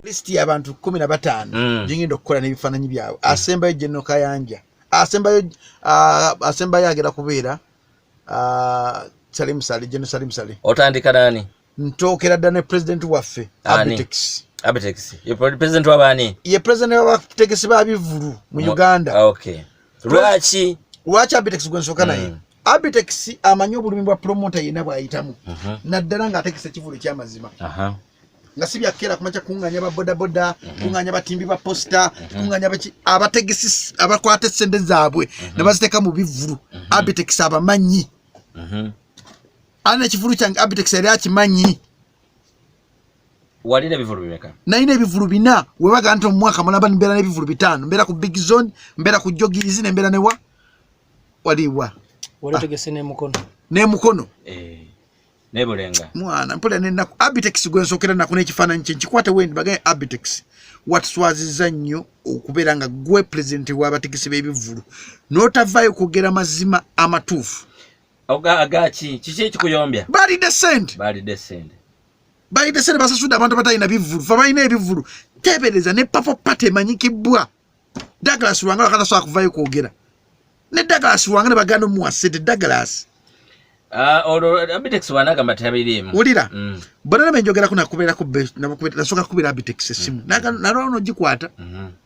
Lisiti y'abantu 15 gingenda okukola n'ebifaananyi byabwe. Asembayo General Kayanja, asembayo asembayo agenda kubeera Salim Saleh, General Salim Saleh. Otandika nani? Ntookera ddala ne president waffe. Ani? Abitex. Abitex ye president wabaani? Ye president w'abategesi ba bivvulu mu Uganda. Ah, okay, lwaki? Lwaki Abitex gwe nsooka naye? Abitex amanyi obulumi bwa promoter yenna bw'ayitamu, naddala ng'ategesa ekivvulu ekyamazima, nga si byakkeera kumakya kuŋŋaanya ba bodaboda, kuŋŋaanya batimbi ba poster, kuŋŋaanya baki, abategesi abakwata essente zaabwe ne baziteeka mu bivvulu. Abitex abamanyi. Ana ekivvulu kyange Abitex yali akimanyi. Walina ebivulu bimeka? Nalina ebivulu bina. Webaga nti omwaka mulaba mbeera n'ebivulu bitaano. Mbeera ku Big Zone, mbeera ku Jogizi, nembeera newa waliwa. Wali otegese n'emukono. N'emukono. Eh, nebulenga. Mwana, mpulira nenaku. Abitex gwe nsookera naku n'ekifaananyi kye nkikwate wendi bagaye. Abitex watuswaziza nnyo okubeera nga gwe pulezidenti w'abategesi b'ebivvulu n'otavaayo kwogera mazima amatuufu. Agaki? Kiki ekikuyombya? Balidde sente. Balidde sente. Balidde sente, basasudde abantu abatalina bivvulu. Fe balina ebivvulu, tebereza ne papo pate emanyikibwa Douglas Lwanga wakatasobola kuvayo kwogera ne Douglas Lwanga ne baganda omuwa sente Douglas. Ah, olwo Abitex wanagamba tabiriimu. Wulira. Bonna benjogerako nakubeerako, nasooka kukubira Abitex essimu, nalwawo nogikwata.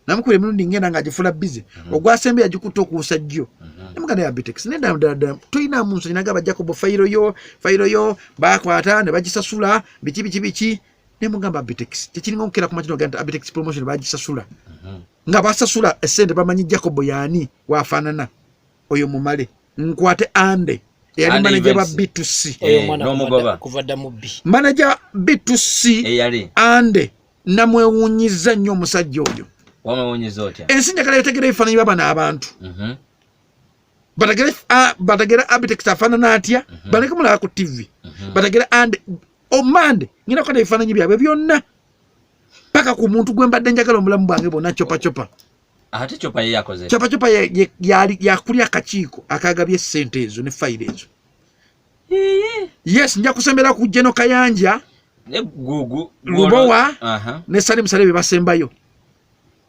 Namukubira emirundi ngenda nga agifula busy. Ogwasembe yagikutta okuwusa jjo. Nemuganda ya Abitex nedda ddala ddala tolinamu nsonyi. Nagamba, "Jacob, fayiro yo, fayiro yo bakwata ne bagisasula, biki biki biki." Nemugamba, "Abitex, tekiringa okukera ku makino nti Abitex Promotion bagisasula." Nga basasula esente bamanyi Jacob yaani wafaanana oyo. Mumale nkwate ande eyali Ande manager wa Events. B2C. Oyo Eh, omwana n'omugoba. kuva dda mubbi. Manager B2C. Eyali. Ande namwewuunyiza nnyo omusajja oyo. Wamwewunyiza otya? Ensi njagala yotegera ebifaananyi babano abantu, bategere, bategere Abitex afaanana atya, baleke mulaba ku TV, bategere ande omande. Ngenda kukwata ebifaananyi byabwe byonna paka ku muntu gwe mbadde njagala omulamu bwange bwonna, Chopa Chopa. Ate Chopa ye yakoze? Chopa Chopa yakulya akakiiko akagabye essente ezo ne fayiro ezo. Yes, nja kusembera ku General Kayanja, Ne gugu Lubowa ne Salim Saleh basembayo.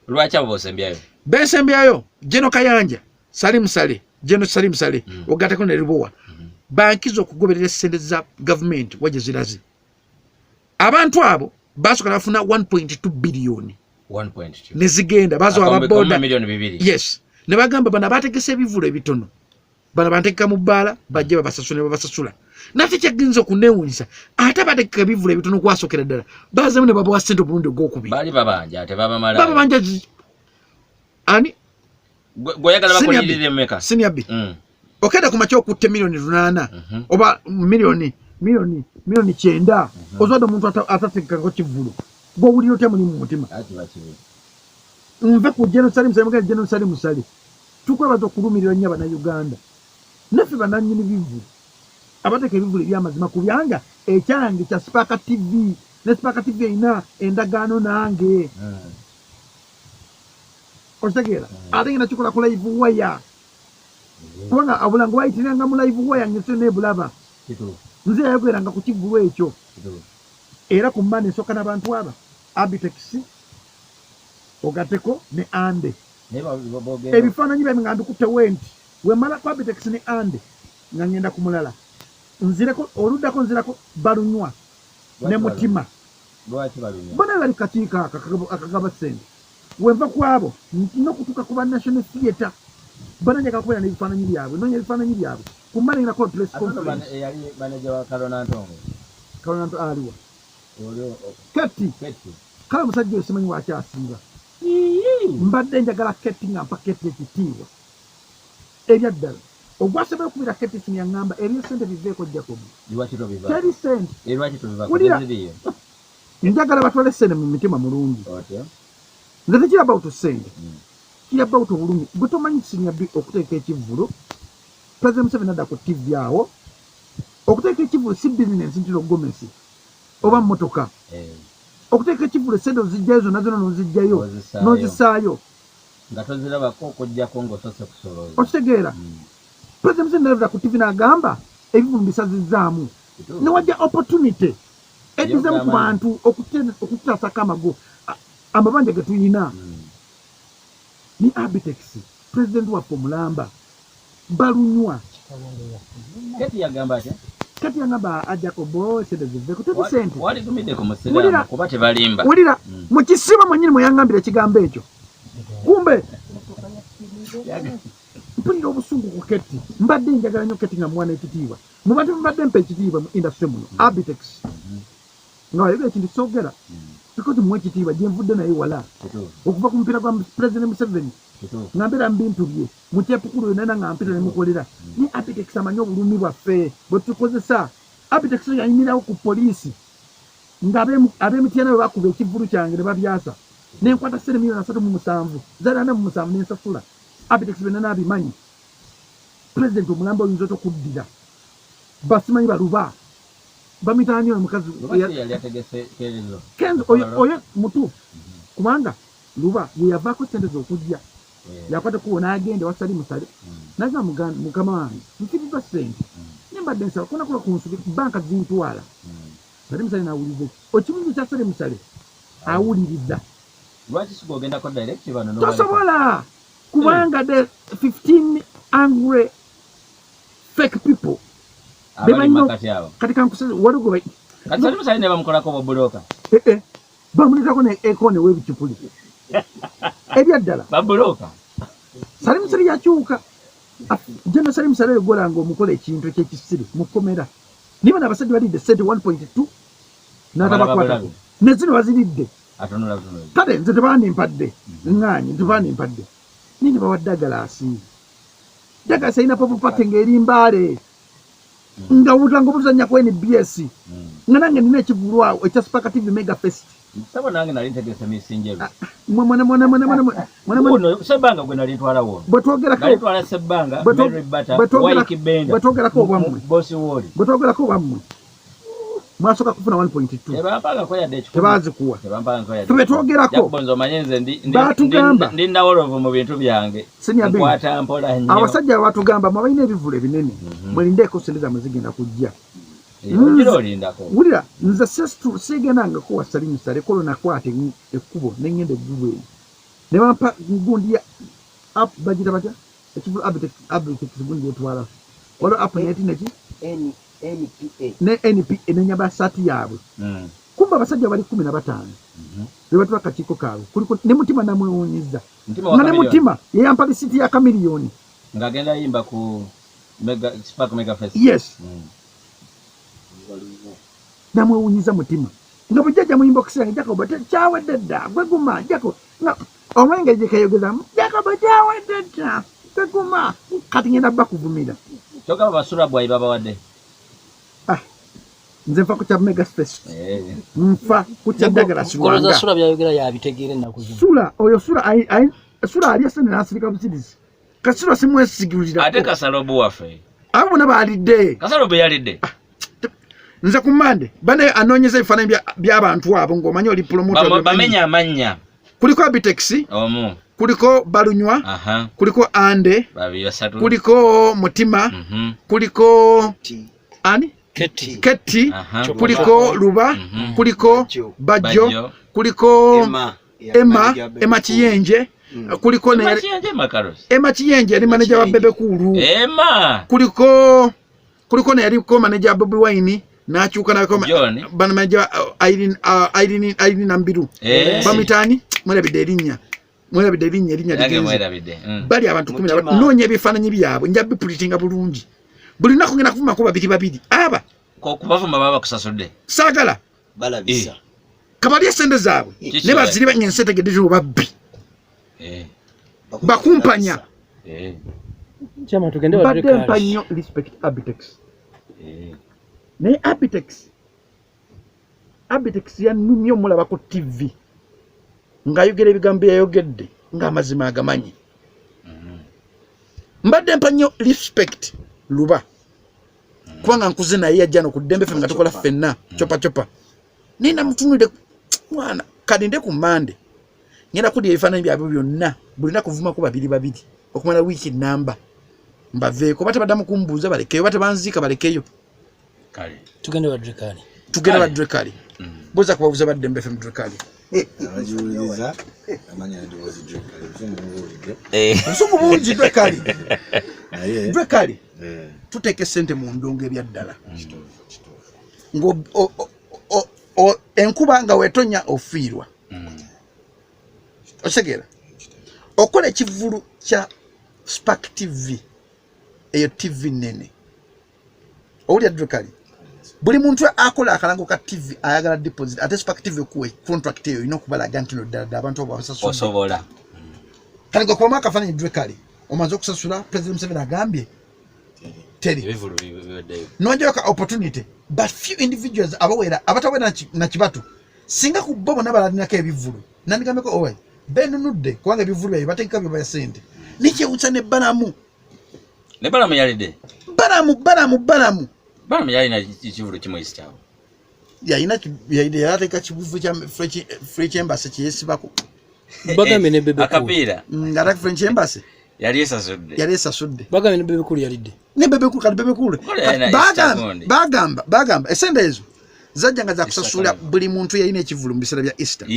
Lwaki abo bosembyayo? Besembyayo General Kayanja, Salim Saleh, General Salim Saleh, ogatako ne Lubowa. Bankiza okugoberera essente za gavumenti waje ziraze. Abantu abo basooka bafuna 1.2 biliyoni 1.2 ne zigenda bazo Akombe koma ababoda. 2 miliyoni. Yes, ne bagamba bano abategese ebivvulu ebitono, bano bantegeka mu bbaala, bajje babasasula, ne babasasula. Nate kyagenza okunewunyisa, ate abategeka ebivvulu ebitono kwasookera ddala baazemu ne babawa ssente omulundi ogwokubiri. Baali babanja, ate babamala. Bababanja ani? Gweoyagala Senior B. bakulirire mmeka? Senior B, okenda ku makya okutta 8 miliyoni oba miliyoni 900, ozwadde omuntu atategekako kivvulu, gwowulira otya muli mu mutima? Ati bakibi. Nve ku General Salim Saleh. Mugende, General Salim Saleh, tukwebaza okulumirira nnyo Abannayuganda naffe banannyini bivvulu abateeka ebivvulu ebyamazima, kubyanga ekyange kya Spark TV, ne Spark TV erina endagaano nange. Okitegeera? Ate ngenda kikola ku live wire, kubanga obulango bayitiranga mu live wire ngensi yonna ebulaba. Nze yayogeranga ku kivvulu ekyo. Era ku mane nsooka n'abantu aba Abitex, ogateko ne ande. Naye bogenda Ebifaananyi byange nga mbikutte wenti. Wemala ku Abitex ne ande, nga ngenda ku mulala nzireko, oluddako nzirako balunywa ne mutima. Lwaki balunywa? Bona bali kakiiko akagaba ssente. Wenva ku abo nina okutuuka ku ba National Theatre. Bona njagala kubeera n'ebifaananyi byabwe, noonya ebifaananyi byabwe. Ku mane ngenda kukola press Ate ono conference. Eyali manager wa Kalonantongo. Kalonanto aliwa? Oli Keti. Keti. Kale omusajja oyo simanyi wakyasiiba. Mbadde njagala Keti nga mpa Keti ekitiibwa ebyaddala. Ogwasembayo okubira Keti simu yaŋŋamba ebyesente biveeko, Jacob. Lwaki tobivaako? Teri sente. Eh, lwaki tobivaako? Wulira. Teziriiyo. Njagala batwale sente mu mitima mulungi. Otyo. Nze tekiri about sente, kiri about obulumi gwe tomanyi. Senior B, okuteeka ekivvulu, President Museveni adda ku TV awo. Okuteeka ekivvulu si bizinensi nti logomesi oba mmotoka. Okuteeka ekivvulu, esente ozijjayo zonna zonna, nozijjayo. N'ozissaayo. Nozissaayo. Nga tozirabako okuggyako ng'osose kusolooza. Okitegeera? President Museveni nalabira ku TV n'agamba ebivvulu bisazizzaamu. Newajja opportunity eddizamu ku Ogamba bantu okututaasako amago. Amabanja ge tuyina ni Abitex, president waffe omulamba balunywa. Kati yagamba atya? Kati yagamba ajakobo sente ziveko teti sente. Walitumidde ku musiraamu kuba tebalimba. Wulira mu kisiba mwennyini mwe yangambira ekigambo ekyo. Kumbe mpulira obusungu ku Keti. Mbadde njagala nnyo Keti nga mwana ekitiibwa. Mu bantu mbadde mpa ekitiibwa mu industry muno Abitex. Nga wayogera ekintu soogera because muwa ekitiibwa gye nvudde naye wala okuva ku mupiira gwa President Museveni nga mbeera mu bintu bye mu kyepukulu yonna nga mpita ne mukolera. Naye Abitex amanyi obulumi bwaffe bwe tukozesa. Abitex yayimirirawo ku poliisi nga ab'emityana bwe bakuba ekivvulu kyange ne babyasa ne nkwata ssente 37,000,000 zaali 47 ne nsasula. Abitex byonna n'abimanyi. Pulezidenti omulamba oyinza otya okuddira basimanyi baluba bamuyita ani oyo mukazi? Kenzo oyo mutuufu kubanga Luba ye yavaako ssente z'okujja yakwata kubo n'agenda ewa Salim Saleh n'agamba mukama wange nfiiriddwa ssente naye mbadde nsaba kunakola ku nsobi banka zintwala. Salim Saleh n'awuliriza ekyo ekirungi kya Salim Saleh awuliriza. Lwaki siga ogendako direct bano tosobola kubanga the 15 angry fake people kati kankuseze waliwo kati Salim Saleh ne bamukolako babuloka bamuleetako ne ekone w'ebicupuli ebyaddala babuloka. Salim Saleh yakyuka. Jeno Salim Saleh yogola nga omukola ekintu ekyekisiru mukomera niba n'abasajja balidde sente 1.2 n'atabakwatako ne zino baziridde. Kale nze tebandimpadde ŋŋaanyi tebandimpadde naye ne bawa Douglas. Douglas alina popo pate ng'eri Mbale nga obutanga obuzannya ku NBS nga nange nina ekivulu awo ekya Spark TV Mega Fest. Sabo nange nali ntegese misinjeru. Mwe mwe mwe mwe mwe mwe mwe mwe Sebbanga gwe nali ntwala wono. Bwe twogerako nali ntwala Sebbanga, Mary Bata, Waiki Benda. Bwe twogerako obwammwe. Bosi Woli. Bwe twogerako obwammwe. Mwasooka kufuna 1.2. Tebampangako yadde ekikumi. Tebaazikuwa. Tebampangako yadde. Tube twogerako. Jackbonzo omanye nze ndi ndi nawolovu mu bintu byange. Nkwata mpola nnyo. Abasajja batugamba mwe balina ebivvulu ebinene. Mulindeeko ssente zammwe zigenda kujja. Wulira nze sigendangako wa Salim Saleh kolo nakwata ekkubo ne ngenda eggubu eyo. Ne bampa gundi ya app bagiyita batya? Ekivvulu Abitex gundi etwala. Waliwo app neti neki? NPA. Ne NPA ne nyaba saati yaabwe. Kumbe abasajja bali 15. Be batula akakiiko kaabwe. Kuliko ne Mutima namwewuunyizza. Nga ne Mutima ye yampa lisiti ya Chameleone. Ng'agenda yimba ku Spark Mega Fest. Yes. Namwewuunyiza Mutima. Nga bwe jjajja mu inbox yange Jacob kyawedde dda gwe guma Jacob nga omwenge gye kayogeza Jacob kyawedde dda gwe guma kati ngenda bakuvumira. Kyokka basula bwayi babawadde. Nze nfa ku kya Mega Fest. Nfa ku kya Douglas Lwanga. Sula byayogera yabitegeera ennaku zino. Sula oyo Sula Sula alya sente n'asirika busirizi. Kasula simwesigulira. Ate Kasalobu waffe. Abo bonna baalidde. Kasalobu yalidde. Nze ku Mande bane anoonyeza ebifaananyi by'abantu abo ng'omanyi oli promoter. Bamenya amannya. Kuliko Abitex. Omu. Kuliko Balunywa. Kuliko Ande. Kuliko Mutima. Kuliko ani? Keti. Kuliko Luba. Kuliko Bajjo. Kuliko Emma Kiyenje. Kuliko Emma Kiyenje yali manager wa Bebe Cool. Emma. Kuliko ne yaliko manager wa Bobi Wine n'akyuka n'akola bana manager Irene Nambiru. Bamitani mwerabidde erinnya. Mwerabidde erinnya erinnya ligenze. Bali abantu 10 noonya ebifaananyi byabwe nja bipulitinga bulungi. Buli lunaku ngenda kuvumako babiri babiri. Aba kubavuma baba bakusasudde. Saagala. Balabisa. Kabalye ssente zaabwe ne baziriba ng'ensi etegedde nti babbi. Bakumpanya. Mbadde mpa nnyo respect Abitex. Naye Abitex yannumye omulaba ku TV ng'ayogera ebigambo bye yayogedde ng'amazima agamanyi. Mbadde mpa nnyo respect Luba kubanga nkuze naye yajja no ku ddembe ffe nga tukola ffenna chopa chopa. Naye namutunulidde mwana kadinde ku Mande ngenda kudya ebifaananyi byabwe byonna buli lunaku nvumako babiri babiri okumala wiiki nnamba mbaveeko oba tebaddamu kumbuuza balekeyo oba tebanziika balekeyo. Tugende wa Drekali. Tugende wa Drekali. Boza kubabuuza ba Ddembe FM Drekali. Abagiwuliriza amanya eddoboozi Drekali, obusungu mubuwulidde. Obusungu bungi, Drekali. Naye Drekali, tuteeka esente mu ndongo ebyaddala. Kituufu. Enkuba nga wetonya ofiirwa. Otegeera, okola ekivulu kya Spark TV, eyo TV nene, owulira Drekali? Buli muntu akola akalango ka TV ayagala deposit, ate Spark TV okuwa contract eyo olina okubalaga nti no ddala ddala abantu abo basasudde. Osobola. Kale gwe kubamu akafaananyi, Drekali, omaze okusasula, President Museveni agambye teri. Ebivulu biweddeyo. Nonjayo opportunity, but few individuals abawera abatawera na kibatu, singa ku bo bonna balalinako ebivulu, nandigambeko owe benunudde, kubanga ebivulu byabwe bategeka bye baya sente nekyewusa ne Balamu. Ne Balamu yalidde. Balamu, Balamu, Balamu. Balamu yalina ekivulu kimuyisitawo. Yalina yalateeka kivuvu kya French Embassy kyeyesibako. Bagambye ne Bebe Cool. Akapiira. Nga ate French Embassy yali esasudde. Yali esasudde. Bagambye ne Bebe Cool yalidde. Ne Bebe Cool, kati Bebe Cool. Cool yalina Kati Easter gundi. Bagamba esente ezo zajja nga zakusasula Easter. Buli muntu yalina ekivulu mu biseera bya Easter.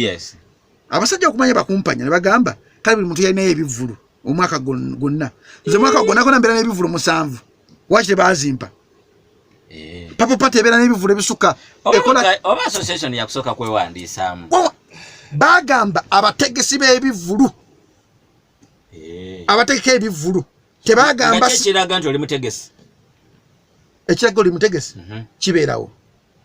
Abasajja okumanya bakumpanya ne bagamba kale buli muntu yalinayo ebivulu omwaka gwonna. Nze omwaka gwonna gonna mbeera n'ebivulu 7, waki tebazimpa? Papo pati ebeera n'ebivulu ebisukka ekola. Oba association yakusooka kwewandiisaamu. Bagamba abategesi b'ebivulu, abategeka ebivulu tebagamba. Nga ki ekiraga nti oli mutegesi? Ekiraga oli mutegesi kibeerawo.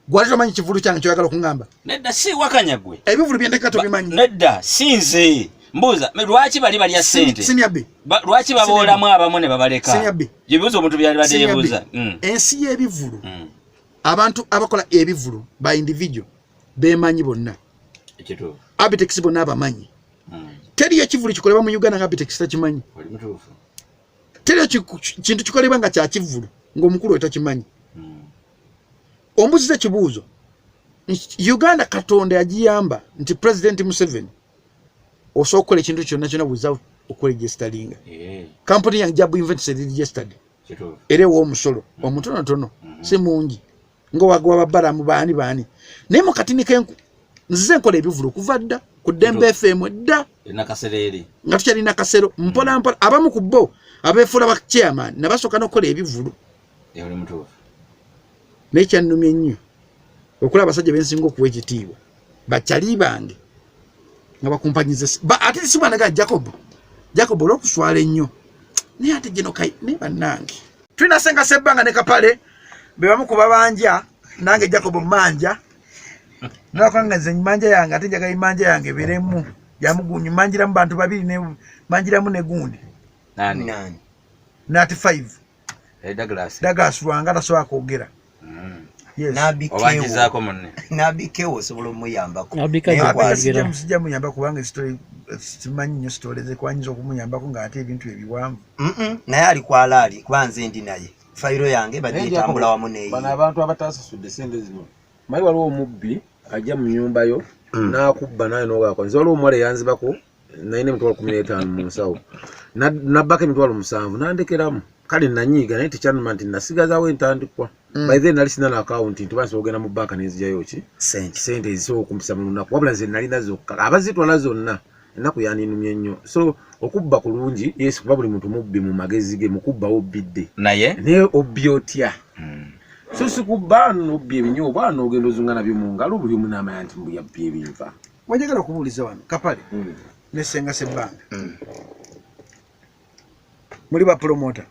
Gwali tomanyi kivulu kyange kyoyagala okuŋŋamba? Nedda, si wakanya gwe. Ebivulu byendeka tobimanyi? Nedda, si nze mbuuza. Lwaki bali balya ssente? Senior B. Lwaki baboolamu abamu ne babaleka? Senior B. Gyebibuuzo omuntu byalibadde Senior B. yebuuza. Ensi y'ebivulu, abantu abakola ebivulu ba individual bemanyi bonna. Ekituufu. Abitex bonna abamanyi. Teriyo ekivulu kikolebwa mu Uganda nga Abitex takimanyi. Oli mutuufu. Teriyo kintu kikolebwa nga kyakivulu ng'omukulu oyo takimanyi. Ombuziza ekibuuzo, Uganda Katonda yagiyamba nti President Museveni osobola okukola ekintu kyonna kyonna without okuregisteringa. Kampuni yange Jabu Events eri registered. Era ewa omusolo omutonotono, si mungi ngaowagwa babalamu baani baani, naye mu katini kenku nzize nkola ebivulu okuva dda ku Ddembe FM edda. Nakasereeri. Nga tukyalina Kasero, mpola mpola abamu ku bo abeefuula ba chairman nabasooka n'okukola ebivulu. Oli mutuufu. Naye kyannumye nnyo okulaba abasajja bensinga okuwa ekitiibwa, bakyali bange, nga bakumpanyiza ate si bwanaga Jacob, Jacob olw'okuswala ennyo, naye ate gino kai naye bannange tulina Senga Sebbanga ne Kapale be bamu ku babanja nange Jacob manja nakanga nze manja yange, ate njagala imanja yange ebeeremu yamugunyu, manjiramu bantu babiri ne manjiramu ne gundi. Nani? Nani? Nati 5. Douglas. Douglas Lwanga tasobola kwogera. Yes. Obanjizaako munne. Nabikewo osobola omuyambako. Nabike Naye ajja kwali- kwogera. Sijja muyamba kubanga story simanyi nnyo story ze kwanyinza okumuyambako ng'ate ebintu ebiwanvu. Naye ali kwalaali kuba nze ndi naye, fayiro yange badde Naye etambula Jacob, wamu neyiye. Bano abantu abatasasudde sente zino, manyi waliwo omubbi ajja mu nyumba yo n'akubba naye nogako. Nze waliwo omuwala eyanzibako, nalina 15000 mu nsawo, nabbako 70,000 nandekeramu. Kale nanyiiga, naye tekyanuma nti nasigazawo entandikwa. By then nali sina na akawunti nti bansobola okugenda mu banka nenzigyayo ki sente. Sente ezisobola okumpisa mu lunaku, wabula nze nalina zokka, abazitwala zonna ennaku yandinumye nnyo. So okubba kulungi, yes, kuba buli muntu mubbi mu magezi ge, mukubba obbidde. Naye naye obbi otya? So sikubba nobbi ebinyoobwa n'ogenda ozunga nabyo mu ngalo, buli omu n'amanya nti mbu yabbye ebinva. Wanjagala okubuuliza wano, Kapale ne Senga Sebbanga, muli ba promoter?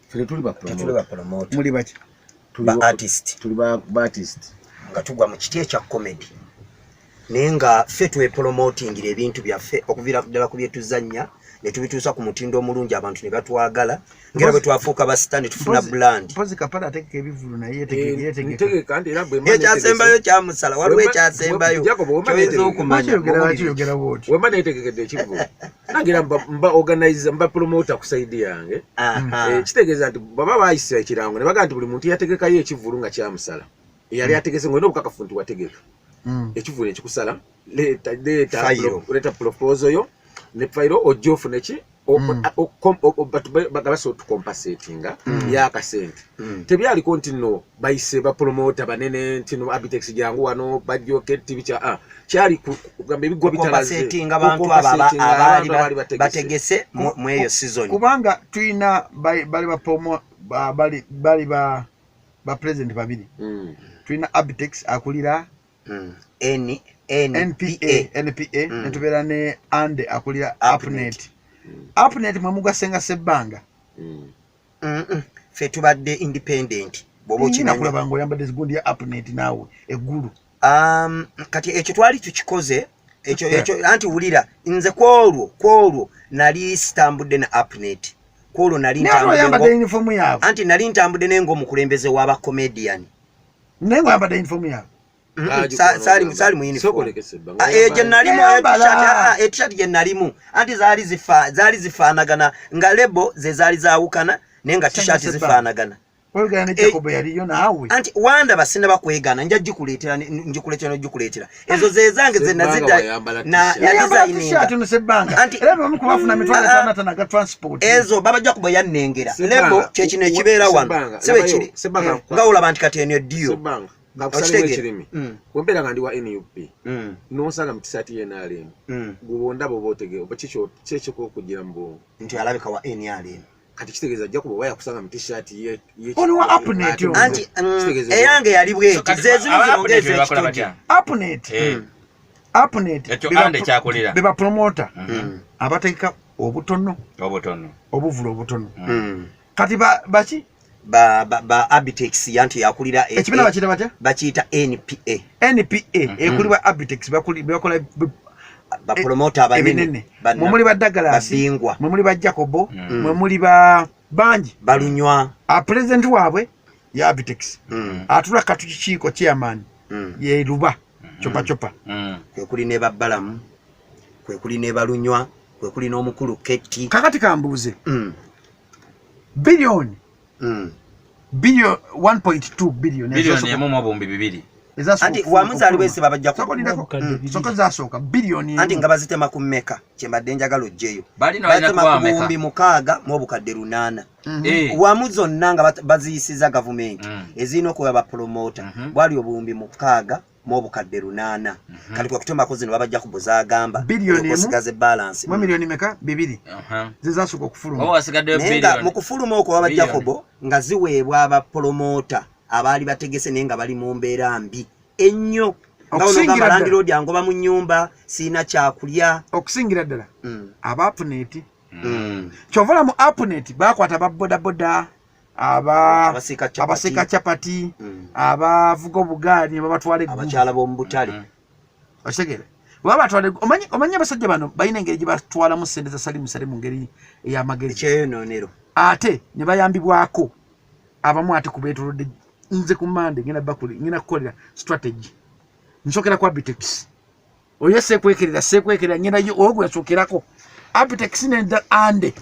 Ffe tuli ba Tetuli ba promoter. Muli baki? Ba artist. Tuli ba artist. Nga tugwa mu kiti ekya comedy, naye nga ffe twepromotingira ebintu byaffe okuviira ddala ku byetuzannya ne tubituusa ku mutindo omulungi, abantu ne batwagala, ngera bwe twafuuka basita ne tufuna brand. Mpozi Kapale ategeka ebivulu naye yetegeka. Ntegeka nti era bwe mba Ekyasembayo kyamusala, waliwo ekyasembayo Jacob, bwe mba kyoyinza neetegeka- okumanya. Lwaki oyogera bwotyo? Bwe mba neetegekedde ekivvulu nange era mba organizer, mba promoter ku side yange. Kitegeeza nti baba bayisa ekirango ne bagamba nti buli muntu yategekayo ekivvulu nga kyamusala, eyali ategese ng'olina obukakafu nti wategeka ekivvulu ekikusala, leeta Fayiro. leeta proposal yo ne fayiro, ojja ofune ki Basobola otucompensatinga yakasente. Tebyaliko nti no bayise bapromota banene nti no Abitex jangu wano bajjoke tv kya kyali kugamba ebigwa bitalaze. Compensating abantu abo Compensating abaali abantu abaali bategese mu eyo season. Kubanga tulina bali ba promo bali ba president babiri. Tulina Abitex akulira N NPA. NPA. NPA. Netubeera ne Ande akulira Apnet. Apnet. Apnet mwe mugwa Senga Sebbanga. Ffe tubadde independent bw'oba nyina okimanyi. Kulaba ng'oyambadde zigundi ya Apnet naawe eggulu. Kati ekyo twali tukikoze ekyo anti wulira, nze kwolwo nali sitambudde na Apnet, kwolwo nali naye ate ntambudde oyambadde uniform yaabwe. Anti nali ntambudde naye ng'omukulembeze w'abacomedian. Naye ng'oyambadde uniform yaabwe. Saali mu uniform. Sokoleke Sebbanga. Ah, eyo gye nalimu. Yayambala. T-shirt gye nalimu anti zaali zifaanagana nga label ze zaali zaawukana, naye nga Senga t-shirt Sebbanga. zifaanagana. Oyogera ne Jacobo yaliyo naawe. Anti wandaba sinaba kwegana, nja gikuleetera ngikuleetera nogikuleetera, ezo zezange ze Sebbanga nazida wayambala na t-shirt. Yayambala designinga. t-shirt no Sebbanga. Anti Era bamu kubafuna 500 500 aga transport. Ezo baba Jacobo yannengera. Sebbanga, Label kyekino ekibeera wano. Sebbanga, Sibe labayo, kiri Sebbanga, nga olaba nti kati eno eddiyo. Sebbanga, ngakusalimu. Okitegeera? Ekirimi wembeera nga ndi wa NUP, nosanga mu tisaati ye NRM, gwe ondaba oba otegeera oba kiki kyekyokugira mu bwongo? Nti alabika wa NRM. Kati kitegeeza ajja kuba oba yakusanga mu t-shirt ye Ono wa Apnet ono. Anti Kitegeeza eyange yali So bweti, kati zezimu aba zino Apnet be bakola ng'ezekitogi. batya? Apnet. Apnet Ekyo be Ande kyakolera. be bapromota abategeka obutono, Obutono. obuvula obutono. Kati baki Ba Abitex yanti yakulira ekibiina bakiyita batya? Bakiyita NPA. NPA ekulibwa Abitex, bakola Bapromota abanene. Ebinene mwe muli ba Douglas, Babingwa. mwe muli ba Jacobo, mwe muli ba bangi. Balunywa. A president waabwe ye Abitex, atula katu kikiiko chairman ye Luba Chopa Chopa. Kwekuli ne babbalamu, kwekuli ne balunywa, kwekuli n'omukulu Ketti. Kakati kambuuze, biliyoni billion 1.2 billion Biliyoni emu mu obuwumbi bibiri. Anti wamuzaalibwa esi babajjako. Obukadde bibiri. Soka zasooka biliyoni emu. Anti nga bazitema ku mmeka? Kyembadde njagala ojjeyo. Balina balina Bazitema kuba ku meka? 6800. Wamu zonna nga baziyisiza gavumenti, ezirina okuba bapromota, bwali 6800. Kati kwe kutemako zino babajja ku buzagamba Biliyoni emu. okusigaza ebalansi. Mu miliyoni meka bibiri zezasooka okufuluma. Oba wasigaddeyo Naye nga mu biliyoni. kufuluma okwo baba Biliyoni. Jacobo nga ziweebwa abapromota abaali bategese, naye nga bali mu mbeera mbi ennyo, nga Okusingira onogamba ddala. landiroodi angoba mu nnyumba, siina kyakulya. Okusingira ddala aba Apnet. Kyova olaba mu Apnet bakwata aba bodaboda, aba Abasiika chapati. Abasiika chapati, abavuga obugaali ne babatwala eggulu. Abakyala b'omu butale. Okitegeera? Bwe babatwala omanyi abasajja bano balina engeri gye batwalamu sente za Salimu Sale mu ngeri ey'amagezi. Ekyeyononero. Ate ne bayambibwako abamu ate kubeetolodde. Nze ku Mande ngenda ngenda kukolera strategy, nsokera ku Abitex oyo seekwekerera ngenda yo oyo gwe nsookerako Abitex nenda Ande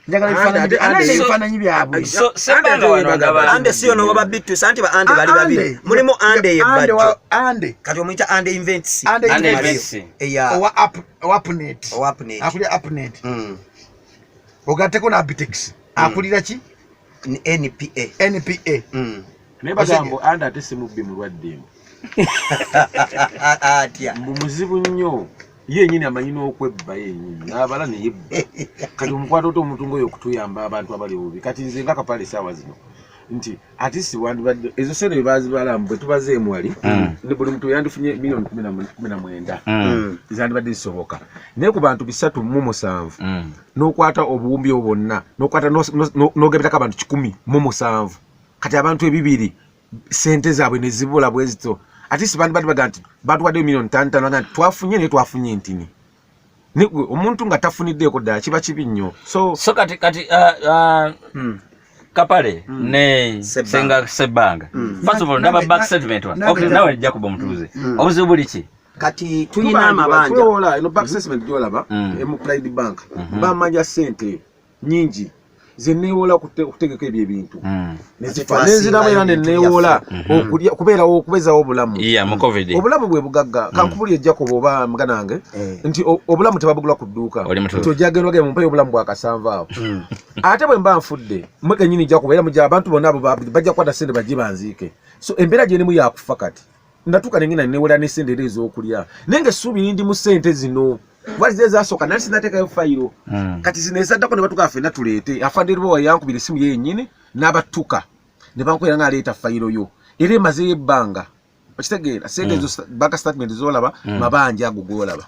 njagala Ande, ebifaananyi ate ande Ande- ebifaananyi byabwe. So Sebbanga wano ndaba Ande siyo noba Bitus, anti ba Ande bali babiri. Mulimu Ande Ande yebbajjo. Ande Kati omuyita Ande Invents. Ande Ande Invents. Events. Eya. Owa Apnet. Owa Apnet. Akulira Apnet. Ogatteko ne Abitex akulira ki? NPA. NPA. Naye bagamba Ande ate si mubbi, mulwadde. Atya? Mbu muzibu nnyo, ye yenyini amanyi n'okwebba yenyini n'abala neyebba. Kati omukwata ota omuntu ngaoyo okutuyamba abantu abali obubi? Kati nze nga kapale esaawa zino nti ate si wandibadde ezo sente bwe bazibala bwe tubazeemu wali ne buli muntu yandifunye miliyoni 19 zandibadde zisoboka, naye ku bantu 307 n'okwata obuwumbi obwo bwonna n'okwata n'ogebetako abantu 107, kati abantu ebibiri sente zaabwe ne zibula bwe zito. Ate si bandibadde baga nti batuwaddeyo miliyoni ttaano, baga nti twafunye, naye twafunye ntini. Ne gwe omuntu nga tafuniddeeko ddala kiba kibi nnyo, so So kati Kapale ne Sebbanga. Senga Sebbanga, first of all ndaba back statement one. Okay, nawe Jacob omutuuze, obuzibu buli ki? Kati tulina amabanja. Twewola. Eno bank statement gyolaba emu Pride Bank, bamanja sente nyingi. Ze neewola okutegeka ebyo ebintu. Nezifa. Ate Nenziramu era twasingayo ebintu neneewola okulya, kubeerawo, okubeezawo obulamu. Yeah, mu COVID. Obulamu bwe bugagga. Kankubuli ejja kuba oba muganda wange nti obulamu tebabugula ku dduuka. Oli mutuufu. Nti ojja genda ogenda mumpeyo obulamu bwa kasanvu awo, ate bwe mba nfudde mwe kennyini nja kuba era mujja abantu bonna abo bajja kukwata sente bajje banziike. So embeera gye ndimu yakufa. Kati natuuka nengenda newola ne sente era ez'okulya, naye nga essuubi lindi mu sente zino kuba zize ezasooka nali sinateekayo fayiro. Kati zino ezaddako ne batuka ffenna tuleete. Afande Lubowa yankubira essimu ye yennyini n'abatuka ne bankwera nga aleeta fayiro yo, era emazeyo ebbanga. Okitegeera? Sente ezo banka statement zolaba, mabanja ago golaba,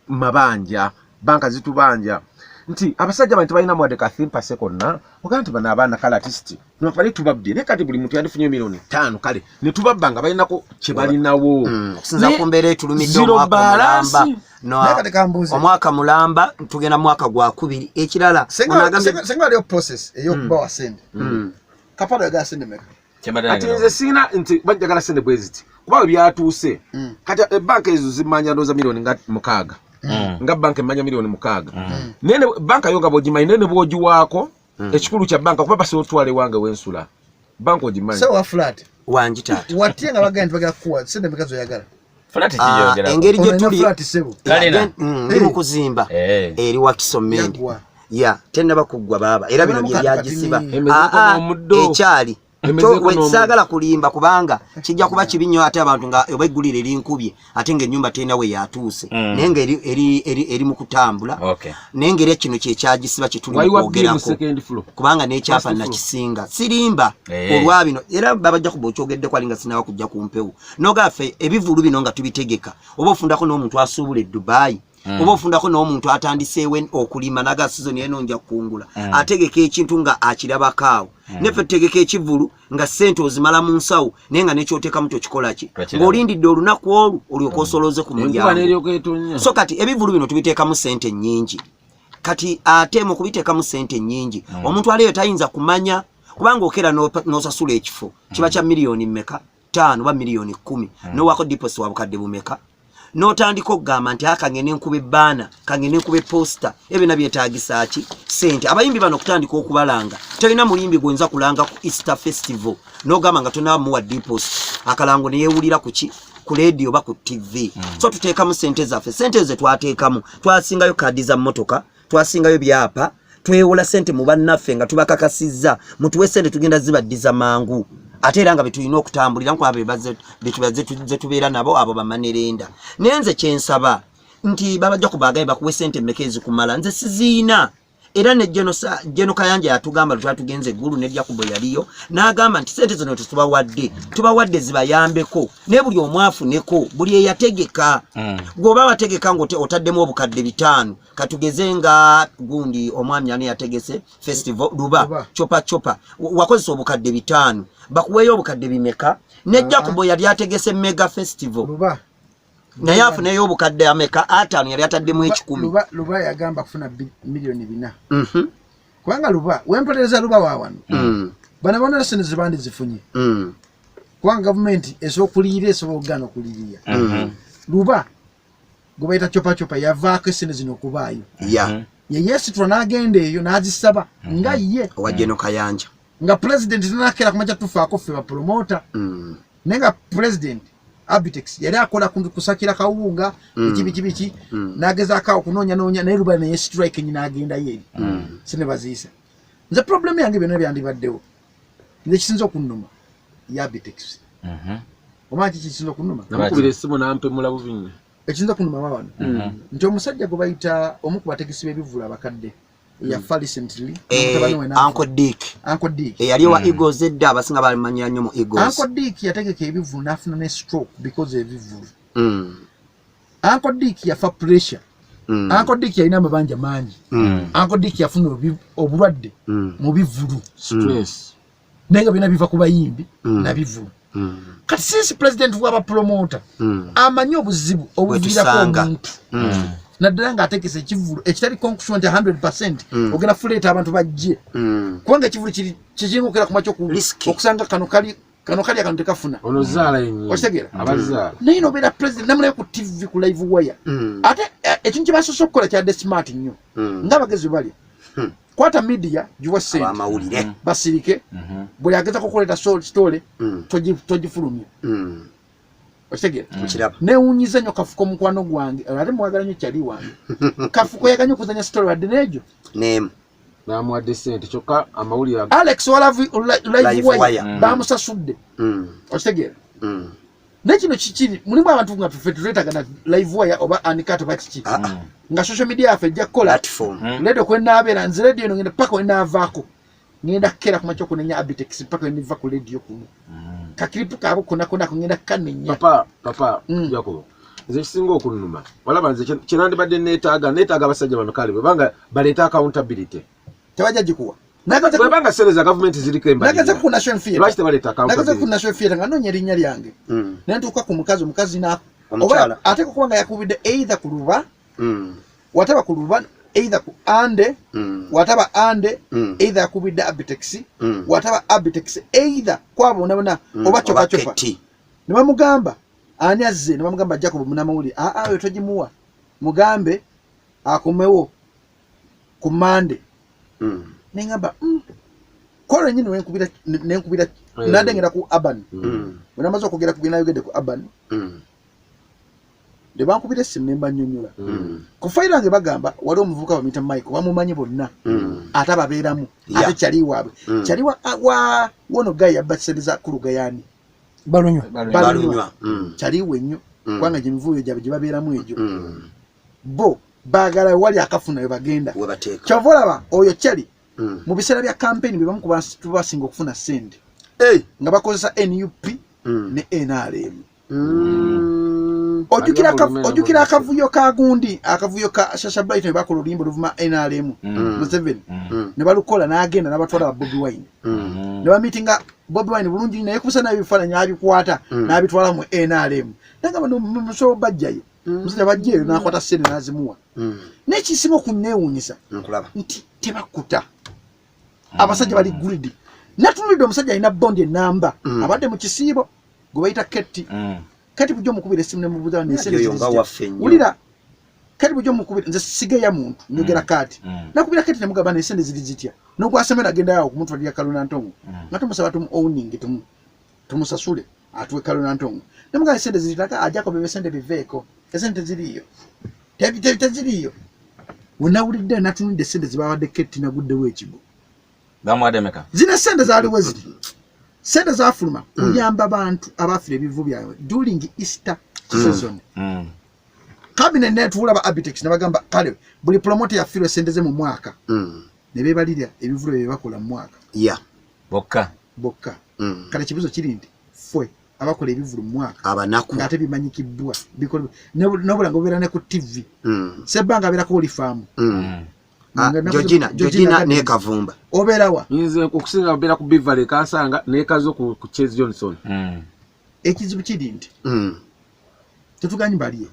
mabanja, banka zitubanja nti abasajja bano tebalina mwadde kathimpase konna. Ogaa nti bano abaana kale artist bali tubabbye, naye kati buli muntu yandifunye 5 million, kale ne tubabba nga balinako kye balinawo. Okusinza ku mbeera etulumidde Zero omwaka balance. omulamba. No, Naye kati kambuuze. Omwaka mulamba tugenda mwaka gwakubiri. Ekirala ono agambye Senga waliyo process ey'okubawa sente. Kapado yagala sente meka? Kati nze siina nti bajjagala sente bwe ziti, kuba bwe byatuuse kati ebbanka ezo zimanya ndowooza miliyoni nga 6, nga banka emanya miliyoni 6, naye banka yo nga bw'ogimanyi, naye ne bw'ogiwaako ekikulu kya banka, kuba basobola otwala ewange wensula, banka ogimanyi. Se wa flat. Wangi taata. Watye nga bagenda nti bagala kukuwa sente meka zoyagala? Flat. Ah, engeri gye Ono tuli flat, sebo. Kalina. Ndi mu kuzimba eri Wakiso Mendi. Yaggwa. Ya, tennaba kuggwa baaba, era bino Obulamu bye kati byagisiba. kati Emezeeko Ah, ah, n'omuddo. ekyali Emezeeko n'omuddo. Saagala kulimba kubanga kijja kuba kibi nnyo ate abantu nga oba eggulire erinkubye ate ng'ennyumba terina we yatuuse, naye nga eri mu kutambula, naye ngeri kino kyekyagisiba kyetuli mu Waliwo abbi mu kwogerako second floor. Kubanga n'ekyapa First floor. nakisinga sirimba olwa bino, era babajja kuba okyogeddeko ali nga sinaba kujja ku mpewo nogaffe ebivulu bino nga tubitegeka, oba ofundako n'omuntu asuubula e Dubayi, oba ofundako n'omuntu atandiseewo okulima naga sizoni eno nja kukungula, ategeka ekintu nga akirabako awo. Neffe tutegeka ekivulu nga ssente ozimala mu nsawo, naye nga nekyoteekamu tokikola ki? Tokiraba. Ng'olindidde olunaku olwo olyoka osoloze ku Enkuba mulyango. n'eryoka etonnya. So kati ebivulu bino tubiteekamu ssente nnyingi. Kati ate mu kubiteekamu ssente nnyingi, omuntu aliyo tayinza kumanya, kubanga okera n'osasula ekifo kiba kya miliyoni mmeka, 5 oba miliyoni 10, n'owaako deposit wa bukadde bumeka, n'otandika okugamba nti akangende nkuba ebbaana, kangende nkuba eposita, ebyo byonna byetaagisa ki? Sente. Abayimbi bano okutandika okubalanga, tolina muyimbi gwenza kulanga ku Easter Festival n'ogamba nga tonaba muwa deposit, akalango neyewulira ku ki? Ku radio oba ku TV. So tuteekamu sente zaffe. Sente ezo twateekamu, twasingayo kaadi za mmotoka, twasingayo byapa, twewola sente mu bannaffe nga tubakakasizza mutuwe sente tugenda zibaddiza mangu, ate era nga betulina okutambulira nkuba ze tubeera nabo abo bamanerenda. Naye nze kyensaba nti babajja kubagaye bakuwe sente mmeka ezikumala, nze siziina. Era ne Geno Kayanja yatugamba lwe twatugenza eggulu ne Jakubo yaliyo, n'agamba nti sente zino tetubawadde, tubawadde zibayambeko, naye buli omu afuneko, buli eyategeka. Gweoba wategeka nga otaddemu obukadde 500, katugeze nga gundi omwami ani yategese festival Luba, Luba. Chopa Chopa, wakozesa obukadde 500, bakuweeyo obukadde bimeka? Ne Jakubo yali ategese mega festival, Luba naye afuneyo obukadde ameka? 50, yali ataddemu 100. Luba yagamba kufuna miliyoni 4. Kubanga Luba wempolereza, Luba wa wano, bano bonna sente zebandi zifunye, kubanga gavumenti esobola okuliyira, esobola okugaana okuliyirira. Luba gwe bayita Chopa Chopa yavaako esente zino okubaayo. Yeyesitula n'agenda eyo n'azisaba nga ye Owa Geno Kayanja. Nga pulezidenti tanakera kumakya tufaako ffe bapromota, naye nga pulezidenti Abitex yali akola kusakira kawunga, biki biki biki, n'agezaako awo kunoonya noonya, naye Luba naye strike nyi n'agendayo eri sente baziisa. Nze problemu yange, byonna byandibaddewo, nze kisinza okunnuma ye Abitex. Omanyi kiki kisinza okunnuma? Namukubira essimu nampemula bubi nnyo. Ekisinza okunnuma wa wano nti omusajja gwe bayita omu ku bategesi b'ebivvulu abakadde yafa recently, mutabani we n'afa. Uncle Dick. Uncle Dick. Eyali owa Eagles edda, abasinga balimanyira nnyo mu Eagles. Uncle Dick yategeka ebivvulu n'afuna ne stroke because ebivvulu. Uncle Dick yafa pressure. Uncle Dick yalina amabanja mangi. Uncle Dick yafuna obulwadde mu bivvulu, Stress. naye nga byonna biva ku bayimbi na bivvulu. Kati since president w'abapromota amanyi obuzibu obuviirako Bwetusanga. omuntu, naddala ng'ategese ekivvulu ekitali conclusion nti 100 ogenda fuleeta abantu bajje, kubanga ekivvulu kikiringa okera kumakya Risky. okusanga kano kali kano kali akano tekafuna. Ono zaala yennyini. Okitegeera? Abazaala. Naye nobeera president namulayo ku TV ku live wire. Ate ekintu kye basoose okukola kyadde smart nnyo, ng'abagezi bwe balya. Kwata media giwa sente Abamawulire. Basirike. Buli agezako okuleeta story togifulumya. Okitegeera? Nkiraba. Newunyiza nnyo Kafuko mukwano gwange, ate mwagala nnyo kyali wange. Kafuko yaganye okuzanya story wadde n'egyo. Nemu. Namuwadde sente kyokka amawulire Alex wa Live Live Wire Wire. bamusasudde. Okitegeera? Naye kino kikiri mulimu abantu nga ffe tuleetaga na Live Wire oba Anikat oba kiki, Ah, ah. nga social media yaffe ejja kukola Platform. Radio kwenaabeera. Nze radio eno ngenda paka wenaavaako, ngenda kukera ku makya okunenya Abitex paka weniva ku radio kuno. Kakiripu kaabwe konna konna ako ngenda kukanenya. Papa, papa. Jacob, nze ekisinga okunnuma, walaba nze kyenandibadde neetaaga abasajja bano, kale bwebanga baleeta accountability. Tebajja gikuwa. Bwebanga sente za gavumenti ziriko Nageze ku National Theatre. lwaki tebaleeta Nageze ku accountability? National Theatre nga noonya erinnya lyange, nentuuka ku mukazi, omukazi na Omukyala. oba ate kuba nga yakubidde either ku Luba, wataba ku Luba either ku Ande, wataba Ande either yakubidde Abitex, wataba Abitex either kwabo bonna bonna oba Copa Copa. Keti. Ne bamugamba ani azze, ne bamugamba Jacob munamawulire. Aa, oyo togimuwa, mugambe akomewo ku Mande. Neŋamba kola nyini nenkubira nenkubira. Nadengera ku Urban. Bwe namaze okwogera ku byenayogedde ku Urban, ne bankubira essimu ne mbanyonyola ku fayiro yange. Bagamba wali omuvubuka bamuyita Michael, bamumanyi bonna, ate ababeeramu. Ate kyali waabwe, kyali wa wono guy yabba sente ku Lugayani. Balunywa. Balunywa. Kyaliwe nnyo, kubanga gyemivuyo gyabwe gye babeeramu egyo, bo baagala wali akafuna we bagenda. Webateeka. Kyova olaba oyo kyali mu biseera bya kampeyini be bamu ku bantu basinga okufuna sente nga bakozesa NUP ne NRM. Ojjukira ojjukira akavuyo ka gundi, akavuyo ka Shasha Brighton, bakola oluyimba oluvuma NRM, Museveni, ne balukola n'agenda n'abatwala ba Bobi Wine, ne bamitinga Bobi Wine bulungi, naye kusa nayo ebifaananyi n'abikwata n'abitwala mu NRM. Nagamba musobo bajjayo musajja bajjayo n'akwata sente n'azimuwa. N'ekisinga okunneewuunyisa Nkulaba. nti tebakuta abasajja bali greedy. Natunulidde omusajja alina bondi enamba, abadde mu kisiibo, gwe bayita Ketti. Kati bujja omukubira essimu nemubuuza Yoyo nga waffe nnyo. wulira, kati bujja omukubira, nze sigeya muntu njogera. Kaati nakubira Kati nemugamba nesente ziri zitya, nogwasemera agenda yawo okumutwalira Kalona Ntongo, nga tumusaba tumu owning tumusasule atuwe Kalona Ntongo. Nemugamba esente ziri taka ajako bebe sente biveeko, esente teziriiyo. Teziriiyo. Wenawulidde natunudde esente zebawadde Ketti, naguddewo ekigo. Bamuwadde meka? Zino sente zaaliwo ziri sente zafuluma kuyamba bantu abaafira ebivu byabwe during Easter season. Cabinet netuula ba Abitex ne bagamba kale buli promoter yafiirwa esente ze mu mwaka, ne beebalira ebivulo bye bakola mu mwaka. Bokka. Bokka. Kale ekibuzo kiri nti ffe abakola ebivulu mu mwaka Abanaku. ng'ate bimanyikibbwa n'obulanga bubeera ne ku TV, sebbanga abeerako olifaamu. Ah, Georgina, Georgina ne Kavumba. Obeerawa? Nze okusinga beera ku Bivale kansanga nekazo ku Chase Johnson. Ekizibu kiri nti tetuganyi balye,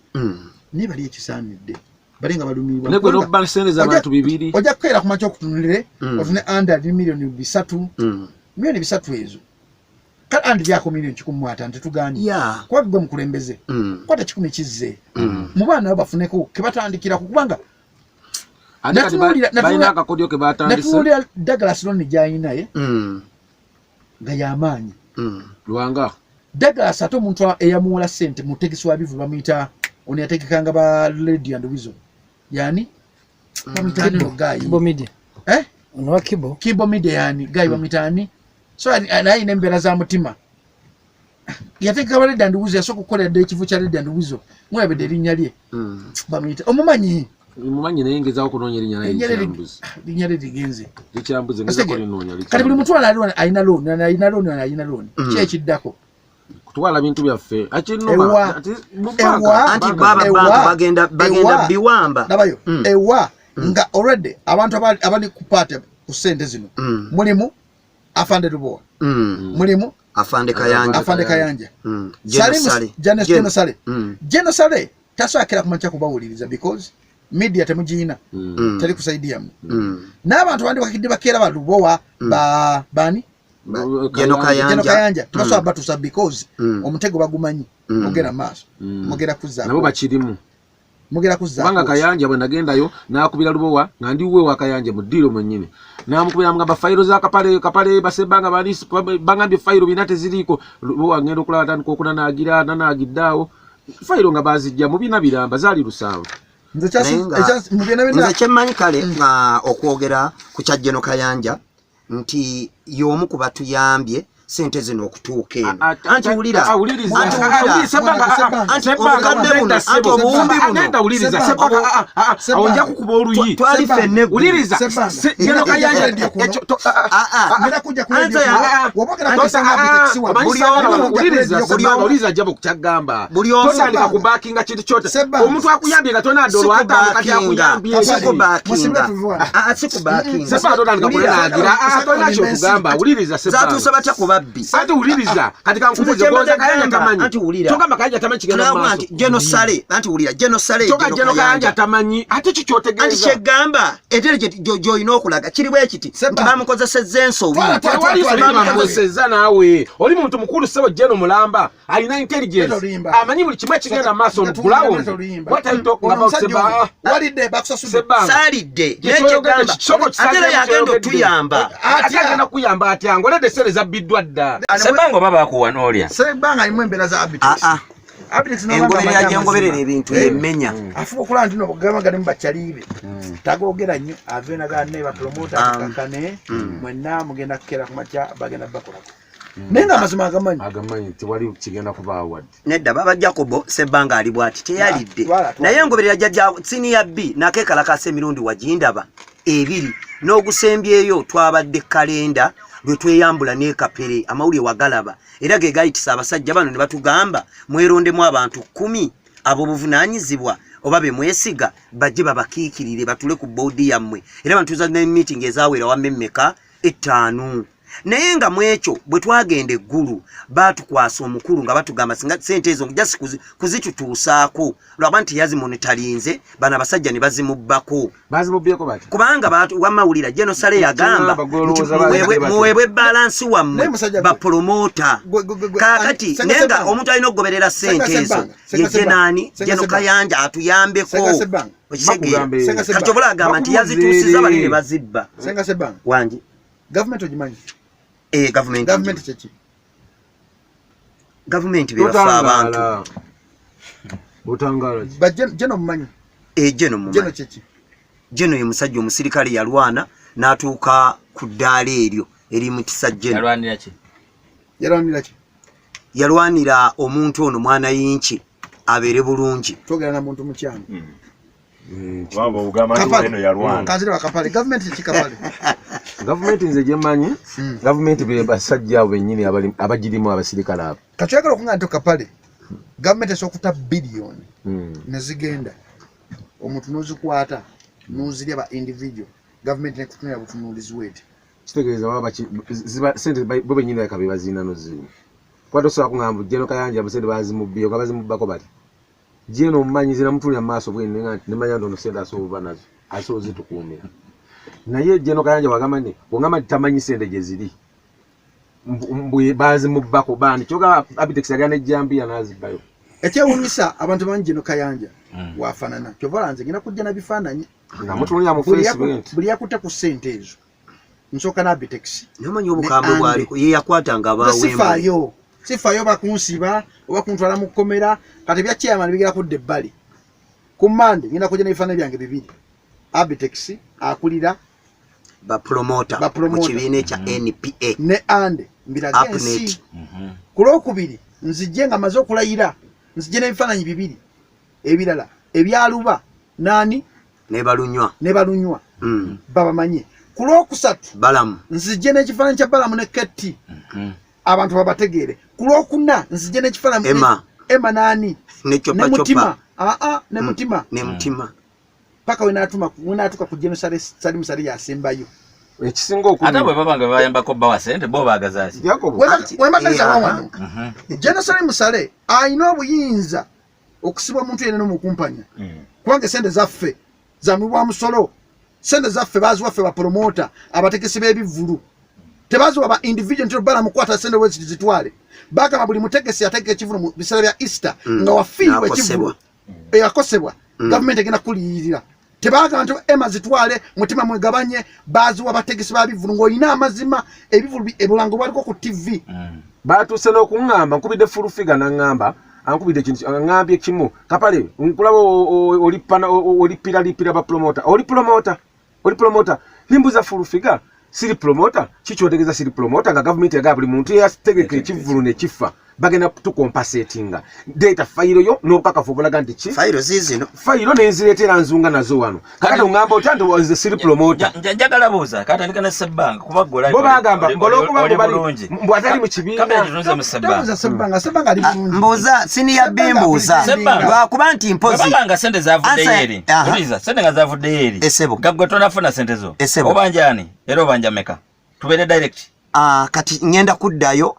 naye bali ekisaanidde bali nga balumirwa. Naye gwe nobba sente z'abantu bibiri. Ojja kukeera ku makya okutunulire ofune andi ali 3 miliyoni, 3 miliyoni ezo. Kale andi lyako 1,150,000, tetuganye, kuba gwe mukulembeze. Kwata 100 kizze mu baana nabo bafuneko kebatandikirako, kubanga Ate kati balina akakodyo ke batandise. Natunuulira Douglas loan gyayinaye nga yamaanyi. Lwanga. Douglas ate omuntu eyamuwola sente mutegesi wa bivu bamuyita ono yategekanga ba Radio and Weasel, yani bamuyita ani no guy? Kibo Media. Eh? Ono wa Kibo. Kibo Media, yani guy bamuyita ani? So naye alina embeera za mutima, yategeka ba Radio and Weasel, yasooka okukolera ddala ekivu kya Radio and Weasel. Mwebedde erinnya lye, bamuyita omumanyi? Mumanyi naye ngezaako kunoonya erinnya naye. Erinnya lye likyambuzi. Linnya lye ligenze. Likyambuze, ngezaako linoonya. Kati buli mutwala alina loan, alina loan, alina loan. Ki ekiddako? Kutwala bintu byaffe. Ewa. Akinuma. Ewa. Anti baba Ewa. banka bagenda Ewa. biwamba. Labayo ewa nga already abantu abali ku paate ku ssente zino, mulimu Afande Lubowa, mulimu Afande Kayanja. Afande Kayanja, Geno Salim- Sale. Geno Sale. Geno Sale tasobola kumakya kubawuliriza because media temugiyina, teri ku side yammwe. N'abantu bandi bakidde bakeera ba Lubowa, ba bani? Geno Kayanja. Geno Kayanja tebasobola batuusa because omutego bagumanyi. Ogenda maaso, mugenda Nabo kuzzaako. bakirimu. Mugera kuzza Kubanga kooti. Kayanja bwe nagendayo n'akubira Lubowa nga ndi wuwe wa Kayanja mu ddiiro mwennyini, n'amukubira mugamba fayiro za Kapale, Kapale Basebanga bali bangambye fayiro bina teziriiko. Lubowa ngenda okulaba atandika okunanaagira nanaagidde awo fayiro nga bazijja mu bina biramba zaali 7. Nze kyasi- Naye nga- ekyasi- mu byonna byonna- Nze kyemmanyi kale okwogera ku kya Jeno Kayanja nti y'omu ku batuyambye sente zino okutuuka eno. Anti wulira, Wuliriza, anti wulira, wuliriza, Sebbanga, Sebbanga, anti Sebbanga, obukadde buno, nedda, anti ssebo. obuwumbi buno. Nedda, wuliriza, Sebbanga. Sebbanga, awo nja Sebbanga. kukuba oluyi. Twali Sebbanga. ffenna eggulu. Wuliriza, Sebbanga. Jeno Kayanja, Radio kuno. ekyo, Ngenda kujja ku Anza radio ya- kuno. Woba ogenda Tota, kusanga Abitex wano. omanyi Buli saagala omu- wano, wuliriza, Buli Sebbanga, omu- wuliriza jabo kukyagamba. Buli omu- Totandika kubaakinga kintu kyota. Sebbanga. Omuntu akuyambye nga tonadde olwataano kati akuyambye. Kapale. Sikubakinga. Musibule tuve wano. Sikubakinga. Sebbanga totandika Wulira. kunanaagira. Tolina kyotugamba. Wuliriza, Sebbanga. Zatuusa batya ku babbi? Anti wuliriza, kati kankubuuze, Nze kye gonza mbadde Kayanja gamba, tamanyi. anti wulira. Togamba Kayanja tamanyi kigenda mu Tulabwa maaso. nti Jeno Sale, anti wulira, Jeno Sale, Kyokka Jeno Jeno Kayanja Kayanja. tamanyi. Ate ki Anti ky'otegeeza? kyegamba entebe gy'olina okulaga kiri bwe kiti nti Sebbanga. bamukozesezza ensobi. Twala, twala, Tewali twala, nsobi twala. bamukozesezza naawe. Oli muntu mukulu ssebo Jeno mulamba. Alina intelligence. Oluyimba. Amanyi buli kimu ekigenda mu maaso on ground. What are you talking Ono about, omusajja Sebbanga? ono, walidde bakusasudde. Sebbanga. Saalidde. Gye Naye ky'oyogedde, kyegamba, kisoko ate era kisazeemu yagenda ky'oyogedde. otuyamba. Ate agenda kuyamba atya? Ng'oledde ssente zabbiddwa dda. Sebbanga oba bakuwa n'olya. Sebbanga alimu embeera za Abitex. Ah, ah. Abitex n'obanga Engoberera amanyi gyengoberera amazima. ebintu yemmenya. Afuba okulaba nti no gaba galimu bakyalibe tagogera nnyo ave naga ne bapromota akakane mwenna mugenda kukera ku makya bagenda bakolako naye nga amazima agamanyi Agamanyi tewali kigenda kubaawo wadde. Nedda baba Jacobo Sebbanga ali bw'ati teyalidde. Twala, twala. Naye engoberera jjajja siniya B nakeekalakaasa emirundi wagindaba ebiri n'ogusembyeyo twabadde kalenda lwe tweyambula n'ekapere amawulire wagalaba era ge gayitisa abasajja bano ne batugamba mwerondemu abantu 10 ab'obuvunaanyizibwa oba be mwesiga bajje babakiikirire batule ku boodi yammwe era bantuuza ne meeting ezaawera wamma emmeka 5. Naye nga mu ekyo bwe twagenda eggulu baatukwasa omukulu nga batugamba singa ssente ezo just kuzitutuusaako lwakuba nti yazimonitalinze bano abasajja ne bazimubbako. Bazimubyeko bati. Kubanga wamawulira Jeno Sale yagamba Kyengamba gwe nti olowooza bazimubbye batya. muweebwe balansi wammwe Naye musajja gwe- bapromota. Gwe- Kaakati Senga naye nga Sebbanga. omuntu alina okugoberera Senga ssente ezo Sebbanga. Senga ye Sebbanga. Jenaani Senga Jeno Sebbanga. Kayanja atuyambeko. Senga Sebbanga. Okitegeera? Bakugambe. Senga Sebbanga. Kati oba agamba nti Bakubuuza yazituusiza eri. bali ne bazibba. Senga Sebbanga. Wangi. Gavumenti ogimanyi? Gavumenti. Gavumenti kyeki? Gavumenti be bafa abantu. Totangaala. Otangaala ki? Ba Jeno mumanyi? Jeno mumanyi. Jeno kyeki? Jeno ye musajja omusirikale yalwana n'atuuka ku ddaala eryo erimutisa Jeno. Yalwanira ki? Yalwanira ki? Yalwanira omuntu ono mwana yinki abeere bulungi. Twogera na muntu mukyamu. Kubanga ogamba nti Kapale. eno yalwana. Kanzire wa Kapale. Gavumenti kyeki Kapale? Gavumenti nze gye mmanyi, gavumenti be basajja abo bennyini abagirimu abasirikale abo. Kati oyagala okuŋŋamba nti Kapale gavumenti esobola okuta biliyoni ne zigenda omuntu n'ozikwata n'ozirya ba individual gavumenti nekutunulira butunuulizi weti. Kitegeeza baba ziba sente bo bennyini baleka be bazirina n'ozirina. Kuba tosobola kuŋŋamba Jeno Kayanja sente bazimubbye nga bazimubbako bati. Jeno omumanyi nze namutuulira mu maaso bwe nti ne mmanya nti ono sente asobola okuba nazo, asobola ozitukuumira. Naye Jeno Kayanja wagamba nti, bw'ongamba nti tamanyi sente gye ziri, mbu bazimubbako baani? Kyokka Abitex yagenda n'ejjambiya n'azibbayo. Ekyewuunyisa abantu bamanyi Jeno Kayanja wafaanana. Kyova olaba nze ngenda kujja na bifaananyi. Namutunuulira mu Buli face bwe nti. yakutte ku ssente ezo nsooka n'Abitex. Namanyi obukambwe Ne bwaliko ye yakwatanga Nze abaawembu. sifaayo bakunsiba oba kuntwala mu kkomera kati ebya chairman bigenda kudda ebbali. Ku Mmande ngenda kujja n'ebifaananyi byange bibiri. Abitex akulira Bapromota Ba promoter. mu kibiina ekya NPA. Ne Ande mbirage Upnet. ensi. Ku Lwokubiri nzijje nga maze okulayira nzijje n'ebifaananyi bibiri ebirala ebyaluba naani Ne Balunywa. Ne Balunywa. Babamanye. Ku Lwokusatu Balamu. nzijje n'ekifaananyi kya Balamu ne Ketti. Abantu babategeere. Ku Lwokuna nzijje n'ekifaananyi Emma. Emma naani? Ne Chopa Ne Mutima. Chopa. Ne Mutima. Ne Mutima. Paka we naatuka ku Jeno Sale, Salim Saleh yasembayo. Ekisinga Ate okunuma. bwe baba nga bayambako bawa sente bo baagaza ki? Jacob. Wembagaliza wa wano. Jeno Salim Saleh alina obuyinza okusiba omuntu yenna n'omukumpanya. Kubanga esente zaffe zamibwa musolo. Sente zaffe baziwa ffe bapromota abategesi b'ebivvulu. Tebaziwa ba individual nti bala mukwata sente we zitwale. Bagamba buli mutegesi ategeka ekivvulu mu biseera bya Easter nga wafiirwa N'akosebwa. ekivvulu. Eyakosebwa. Gavumenti egenda kuliyirira. Tebagamba nti ema zitwale mutima mwegabanye, baziwa bategesi ba bivulu ng'olina amazima ebivulu ebulango bwaliko ku TV. Batuuse n'okuŋŋamba nkubidde full figure n'aŋŋamba ankubidde ekintu aŋŋambye kimu kapale nkulaba olipira ba promoter, oli promoter, oli promoter, nimbuza full figure siri promoter, kikyotegeeza siri promoter nga gavumenti yagaba buli muntu eyategeka ekivvulu ne kifa bagenda tukompensatinga data fayiro yo n'obukakafu obulaga nti ki fayiro ziizino fayiro nenzireetera nzunga nazo wano kakati oŋŋamba otya nti nze siri promoter. Njagala buuza katandika ne Sebbanga kuba gwe bo bagamba olwokuba mbu atali mu kibiina. Tunuze mu Sebbanga. Sebbanga, Sebbanga ali bulungi. Mbuuza siniya B, mbuuza lwakuba nti mpozi babanga sente zavuddeyo eri, uliza sente nga zavuddeyo eri Esebo. Nga gwe tonafuna sente zo. Esebo. Obanjani era obanja meka tubeere direct. Kati ngenda kuddayo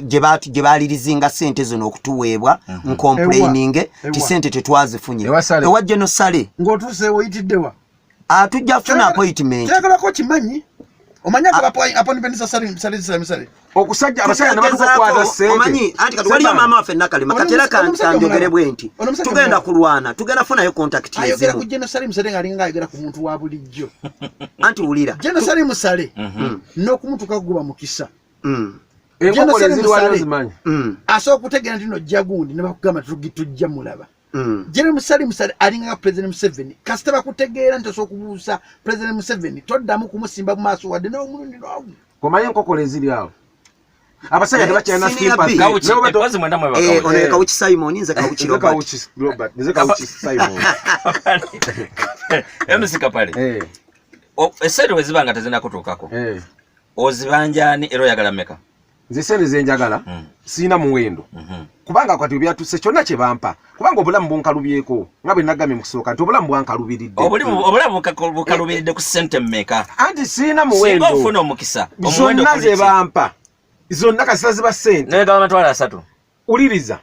gye baalirizinga sente zino okutuweebwa, ncomplaininge ti sente tetwazifunye. Ewa Sale. Ewa General Sale. Ng'otuuse oyitiddewa? Tujja kufuna appointment. Kyagalako kimanyi omanye appointment za Sale Sale Sale Sale. Okusajja abasajja ne batukukwata sente. Omanyi anti kati waliyo maama waffe Nakalema, kati era kanjogere bwe nti tugenda kulwana, tugenda funayo contact ayogera ku ezimu. General Salim Saleh ng'alinga ayogera ku muntu wa bulijjo. Anti wulira. General Salim Saleh n'okumutuuka guba mukisa. Enkokola eziri waliwo zimanyi. Asobola okutegeera nti nojja gundi ne bakugamba tujja mulaba. General Salim Saleh alinga nga President Museveni, kasita bakutegeera nti osobola okubuusa President Museveni toddamu kumusimba mu maaso wadde n'omulundi n'ogu. Omanyi enkokola eziri awo abasajja tebakyalina Senior B. sympathy. Kawuki, Ne bwe empozi mwenda mwe Ono bakawuki. ye Kawuki Simon, nze Kawuki Nze Robert. Kawuki Robert, nze Kawuki Simon. MC Kapale, esente bwe ziba nga tezinakutuukako ozibanjani era oyagala meka? Nze sente zenjagala sirina muwendo kubanga kati byatuse kyonna kye bampa, kubanga obulamu bunkalubyeko nga bwe nagambye mu kusooka nti obulamu bwankalubiridde. Obulamu bukalubiridde ku sente mmeka? Anti sirina Singa muwendo. ofuna omukisa omuwendo Zonna guli ze ki? bampa zonna kasita ziba sente. Naye gaba 300,000. Wuliriza,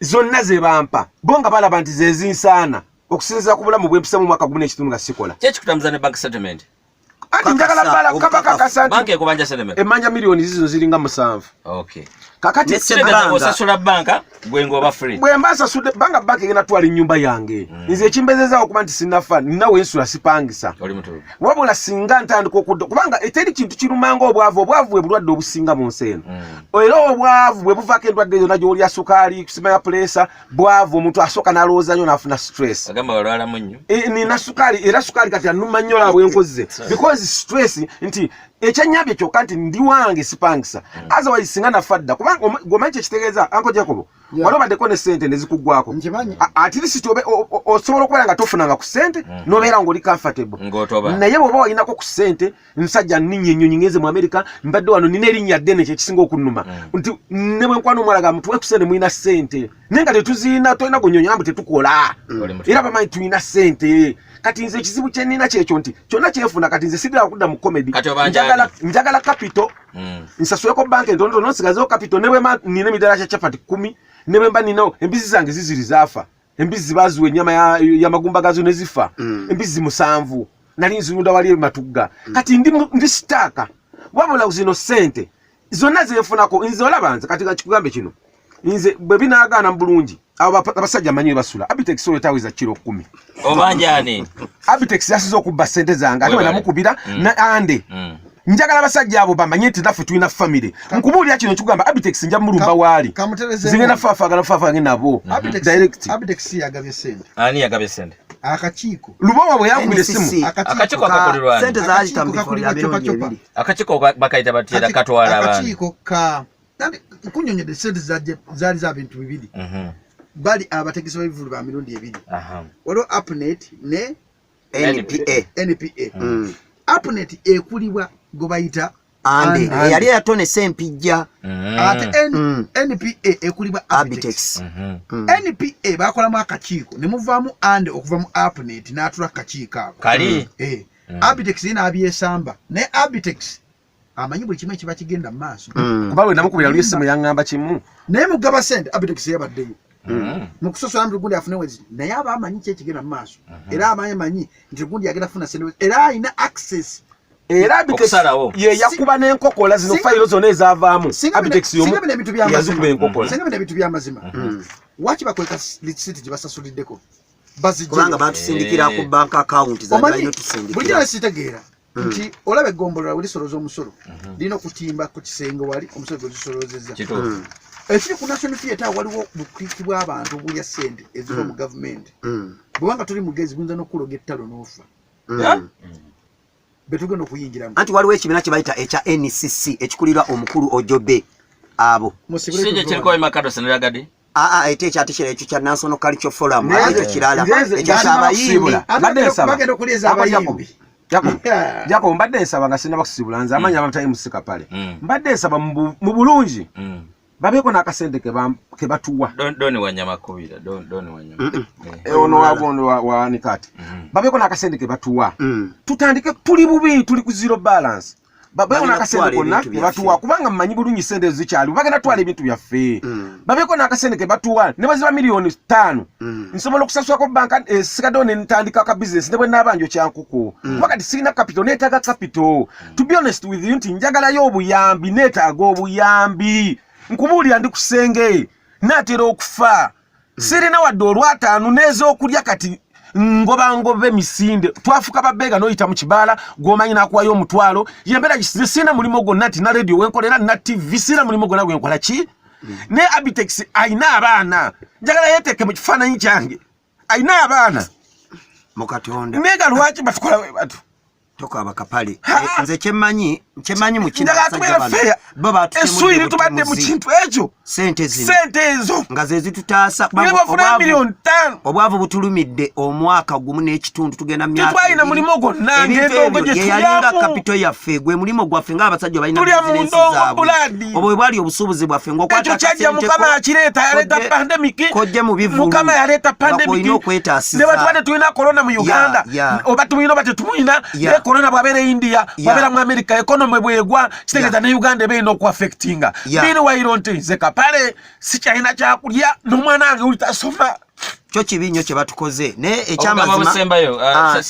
zonna ze bampa bo nga balaba nti ze zinsaana okusinziira ku bulamu bwempisa mu mwaka 1.5 nga sikola. Ki ekikutambuza ne bank statement? Anti njagala bala kabakakasa nti Banka ekubanja sente meka? Emanja miliyoni zizo ziringa 7. Okay. Kakati Ne Kitegeeza Sebbanga. osasula banka gwe ng'oba free. Bwe mba nsasudde banga, banka egenda twala ennyumba yange. Nze ekimbezezaawo okuba nti sinnafa nina wensula sipangisa. Oli mutuufu. Wabula singa ntandika okudda, kubanga teri kintu kirumanga obwavu. Obwavu bwe bulwadde obusinga mu nsi eno, era obwavu bwe buvaako endwadde zonna gy'olya, sukaali, kusimaya puleesa. Bwavu, omuntu asooka n'alowooza nnyo n'afuna stress. Agamba balwalamu nnyo. Nina sukaali, era sukaali kati annuma nnyo la bwenkoze because stress nti ekyenyambye kyokka nti ndi wange sipangisa, otherwise singa nafa dda, kubanga gwomanyi kyekitegeeza, Uncle Jacobo, wali obaddeko ne sente ne zikuggwako. Nkimanyi. At least osobola okubeera nga tofunanga ku sente nobeera ng'oli comfortable. Ng'otoba. Naye bw'oba walinako ku sente, nsajja nninnya ennyonyi ngenze mu America, mbadde wano nina erinnya ddene, kyekisinga okunnuma nti ne bwe nkwana omuwala ga mutuwe ku sente, mulina sente, naye nga tetuziina, tolina gunyonyi ambu tetukola. Oli mutuufu. Era bamanyi tulina sente. Kati nze ekizibu kye nnina kyekyo nti kyonna kyenfuna kati nze siddala kudda mu comedy. Kati obanja ani? Njagala capital, nsasuleko banka entonotono nsigazeho capital, ne bwemba nina emidaala kya chapati 10, ne bwemba ninawo embizi zange ziziri zaafa, embizi baziwa ennyama y'amagumba gazo ne zifa. Embizi 7 nali nzirunda wali ematugga. Kati ndi stuck. Wabula zino sente zonna zenfunako nze olaba nze kati kikugambe kino, nze bwe binaagaana mu bulungi, abo abasajja manyi we basula. Abitex oyo taweza kiro 10. Obanjani? Abitex yasize okubba sente zange ate bwe Webale. namukubira na ande. Njagala abasajja abo bamanye nti naffe tulina famire. Nkubuulira kino nkikugamba, Abitex nja mulumba waali. Kamuterezeemu. Zigenda faafaagana faafaage nabo direct. Abitex yagabye sente? Ani yagabye sente? Akakiiko. Lubowa bwe yankubira NCC. essimu. Akakiiko akakulirwa ani? Sente zaayita mu bifo Akakiiko bya kakulirwa mirundi Chopa Chopa. ebiri. Akakiiko bakayita batera katwala abantu. Akakiiko ka nkunyonyedde sente zaali za bintu bibiri. Bali abategesi b'ebivvulu ba mirundi ebiri. Waliwo Apnet ne NPA. NPA. Apnet ekulibwa gwe bayita Ande Ande. eyali eyatonesa empijja. Ate NPA ekulibwa Abitex. Abitex. NPA bakolamu akakiiko ne muvaamu ande okuva mu Apnet n'atula ku kakiiko ako. Kali. Eh, Abitex ye n'abyesamba, naye Abitex amanyi buli kimu ekiba kigenda mu maaso. Kuba bwe namukubira luli essimu yaŋŋamba kimu. Naye mugaba sente Abitex yabaddeyo mu kusosola nti gundi afune wezi, naye aba amanyi ki ekigenda mu maaso, era amanyi amanyi nti gundi agenda kufuna sente wezi, era alina access. Era Abitex Okusalawo. ye yakuba n'enkokola zino, fayiro zonna ezaavaamu. Abitex Singa bino ebintu by'amazima, yazikuba enkokola. Singa bino ebintu by'amazima, waki bakweka lisiti gye basasuliddeko? Kubanga batusindikira ku bank account zabalina tusindikira. Bulijjo sitegeera nti olaba eggombolola bwe lisoloza omusolo lirina okutimba ku kisenge wali omusolo gwe zisolozezza. Ekiri ku National Theatre waliwo bukiiki bw'abantu obulya ssente eziva mu gavumenti. Bw'obanga toli mugezi buyinza n'okukuloga ettalo n'ofa. Betugenda okuyingiramu. Anti waliwo ekibiina kye bayita ekya NCC ekikulirwa omukulu Ojobe abo. Kisije kiriko Makado Seneraga Ate ekyate kirala ekyo kya National Cultural Forum, ate ekyo kirala ekyo ky'abayimbi. Bagenda okuliiza abayimbi. Jacob mbadde nsaba nga sinaba kusibula nze amanya abantu MC Kapale. Mbadde nsaba mu bulungi babeeko n'akasente ke batuwa. Doni wanyama kubira, doni wanyama. Ono wagondo wa nikati. Babeeko n'akasente ke batuwa. Tutandike tuli bubi tuli ku zero balance. Babeeko n'akasente konna ke batuwa kubanga mmanyi bulungi ssente ezo zikyali bagenda twala ebintu byaffe. Babeeko n'akasente ke batuwa ne baziba 5 million. Nsobola okusasulako banka esigaddewo ne ntandika ka business ne bwe naabanja okyankuku. Kuba kati sirina capital, neetaaga capital. To be honest with you nti njagalayo obuyambi, neetaaga obuyambi. Nkubuulira ndi kusenge naatera okufa. Sirina wadde olwataano n'ez'okulya kati ngoba ngobe misinde twafuka babega noyita mu kibaala gwomanyi nakuwayo omutwalo yembeera gisize sirina mulimu gwonna nti na radio wenkolera na TV sirina mulimu gwonna gwenkola ki ne Abitex ayina abaana njagala yeteeke mu kifaananyi kyange ayina abaana mu Katonda nega lwaki batukola we batu tokaaba Kapale. Nze kyemmanyi mu kino abasajja bano bo batutemudde tubadde mu kintu ekyo sente zino sente ezo nga ze zitutaasa kubanga 5 million. Obwavu butulumidde omwaka gumu n'ekitundu tugenda myaka tetwalina mulimu gwonna ng'endongo gye tulyamu kapito yaffe gwe mulimu gwaffe ng'abasajja balina bizinensi zaabwe obwo bwe bwali obusuubuzi bwaffe ng'okwata ekyo kyajja Mukama yakireeta yaleeta pandemic kojje mu bivvulu Mukama yaleeta pandemic ne batubadde tulina corona mu Uganda oba tumuyina oba tetumuyina ne corona bw'abeera India bw'abeera mu America economy bw'egwa kitegeeza ne Uganda eba erina okuaffectinga. Meanwhile nti nze Kapale sikyalina kyakulya n'omwana wange uli tasoma. Kyo kibi nnyo kye batukoze naye ekyamazima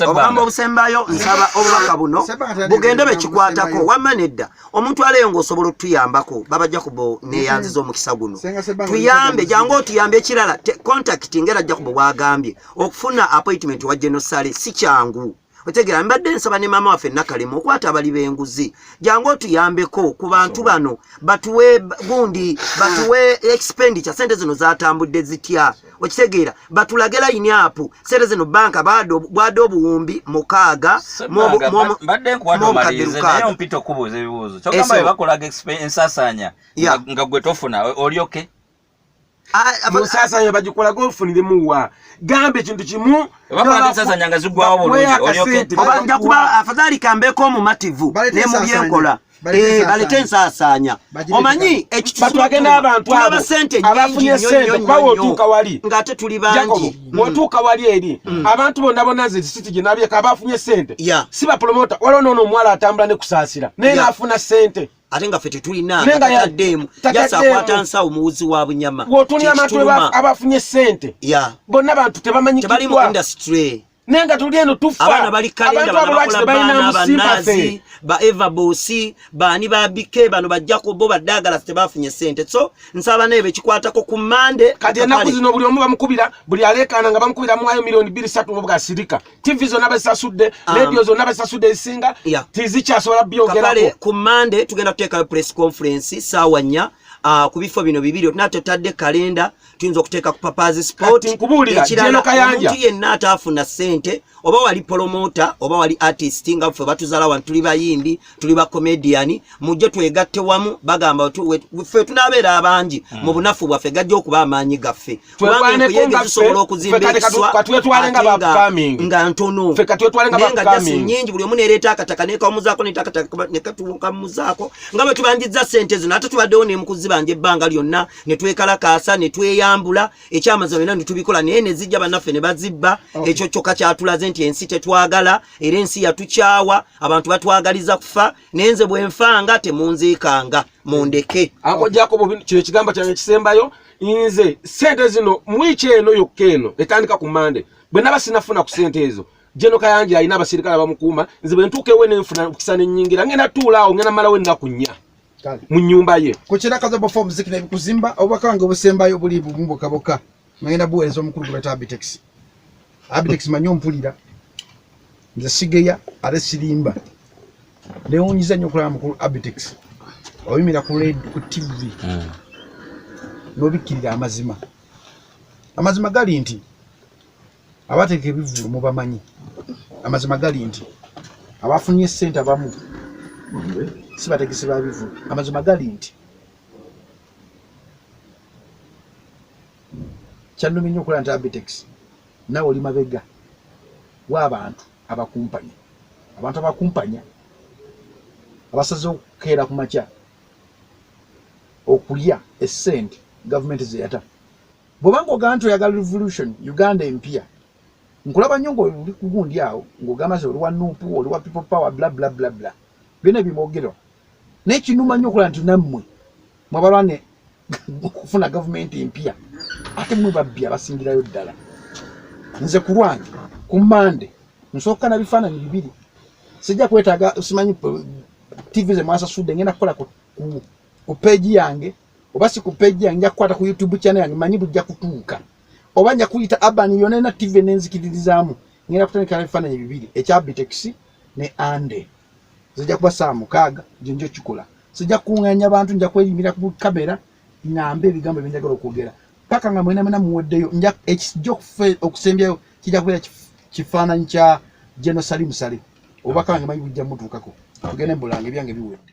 obugamba obusembayo nsaba obubaka buno bugende bekikwatako wamma nedda omuntu aleyo ng'osobola otuyambako baba Jacob neyanziza omukisa guno tuyambe jangu otuyambe ekirala contact ngera Jacob bwagambye okufuna appointment wa General Saleh si kyangu. Otegera mbadde nsaba ne maama waffe Nakalema okwata abali b'enguzi jangu otuyambeko ku bantu bano batuwe gundi batuwe expenditure sente zino zatambudde zitya okitegeera batulage line up sente zino banka bwade obuwumbi 6 mbadde nkuwadde omalirize naye ompita okubuuza ebibuuzo kyogamba bwe bakolaga ensaasaanya nga gwe tofuna olyoke Musasanya bagikola gofuniremu wa gambe ekintu kimu bakola nga zigwawo bulungi olyoke obanja kuba afadhali kambeko omumativu ne mu byenkola balete ensaasaanya omanyi ekitubagenda abantu abo abafunye sente kuba w'otuuka wali ng'ate tuli bangi w'otuuka wali eri abantu bonna bonna nze siti gye nabyeko abafunye sente si bapromota waliwo n'ono omuwala atambula ne kusaasira naye n'afuna sente ate nga ffe tetulina nga tataddeemu yasa akwata nsawo muwuzi wa bunyama w'otuulira abantu abafunye sente bonna bantu tebamanyikiddwa tebali mu industry naye nga tuli eno tufa abaana bali kalenda bano bakola baana banazi ba Eva Bosi baani ba BK bano ba Jacobo ba Douglas tebafunye sente so nsaba naye bekikwatako ku Mande kati ennaku zino buli omu bamukubira buli aleekaana nga bamukubira muwayo 2 million 3 bw'asirika TV zonna bazisasudde radio zonna bazisasudde ezisinga tezikyasobola byogerako. Kapale ku Mande tugenda kuteekayo press conference ssaawa 4 ku bifo bino bibiri nate tutadde kalenda tuyinza okuteeka ku Papa's Sport. Ekirala omuntu yenna ataafuna ssente oba wali promoter oba wali artist nga ffe batuzala wano tuli bayimbi tuli ba comedian mujje twegatte wamu bagamba ffe tunaabeera abangi mu bunafu bwaffe gajja okuba amaanyi gaffe kubanga enkuyege zisobola okuzimba ekiswa nga ntono naye nga jasi nnyingi buli omu neereeta akataka nekawumuzaako netakataka nekatukamuzaako nga bwe tubanjizza ssente zino ate tubaddewo ne mu kuzibanja ebbanga lyonna ne twekalakaasa ne tweyambula ekyamazima byonna ne tubikola naye ne zijja bannaffe ne bazibba ekyo kyokka kyatulaze nti ensi tetwagala era ensi yatukyawa abantu batwagaliza kufa naye nze bwe nfanga temunziikanga mundeke. Ako Jacob kino ekigambo kyange kisembayo nze ssente zino mu wiiki eno yokka eno etandika ku Mande bwe naba sinafuna ku ssente ezo Jeno Kayanja alina abasirikale abamukuuma nze bwe ntuuka ewe nenfuna okukisa ne nnyingira ngenda tuula awo ngenda mmalawo ennaku 4 mu nnyumba ye. Ku kirakazo bofo omuziki n'ebikuzimba obubaka wange obusembayo buli bumu bokka bokka ngenda buweereza omukulu gwe bayita Abitex. Abitex manyi ompulira nze sigeya ate sirimba newunyiza nnyo okulaba mukulu Abitex oyimira ku radio ku TV n'obikkirira amazima. Amazima gali nti abateeka ebivvulu mubamanyi. Amazima gali nti abafunye ssente abamu si bategesi ba bivvulu. Amazima gali nti kyannumye nnyo okulaba nti Abitex naawe oli mabega w'abantu abakumpanya, abantu abakumpanya abasaze okukeera ku makya okulya essente gavumenti zeyata. Bw'oba ng'ogamba nti oyagala revolution Uganda empya, nkulaba nnyo ng'oli ku gundi awo ng'ogamba nti oli wa NUP, oli wa People Power, bla bla bla bla, byonna ebimwogerwa. Naye kinuma nnyo okulaba nti nammwe mwabalwane okufuna gavumenti empya, ate mmwe babbi abasingirayo ddala. Nze ku lwange ku Mmande nsooka na bifaananyi bibiri, sijja kwetaaga simanyi TV ze mwasasudde, ngenda kukola ku peegi yange oba si ku page yange, nja kukwata ku YouTube channel yange, manyi bujja kutuuka, oba nja kuyita Urban yonna ena TV nenzikiririzaamu. Ngenda kutandika ebifaananyi bibiri, ekya Bitex ne Ande. Zijja kuba ssaawa 6 gye nja okikola. Sijja kukuŋŋaanya bantu, nja kweyimirira ku kamera ŋŋambe ebigambo bye njagala okwogera paka nga mwena mwena muweddeyo. Nja ekijja okusembyayo kijja kubeera kifaananyi kya General Salim Saleh. Obubaka wange manyi bujja mutuukako. Tugende mu Bulange, ebyange biwedde.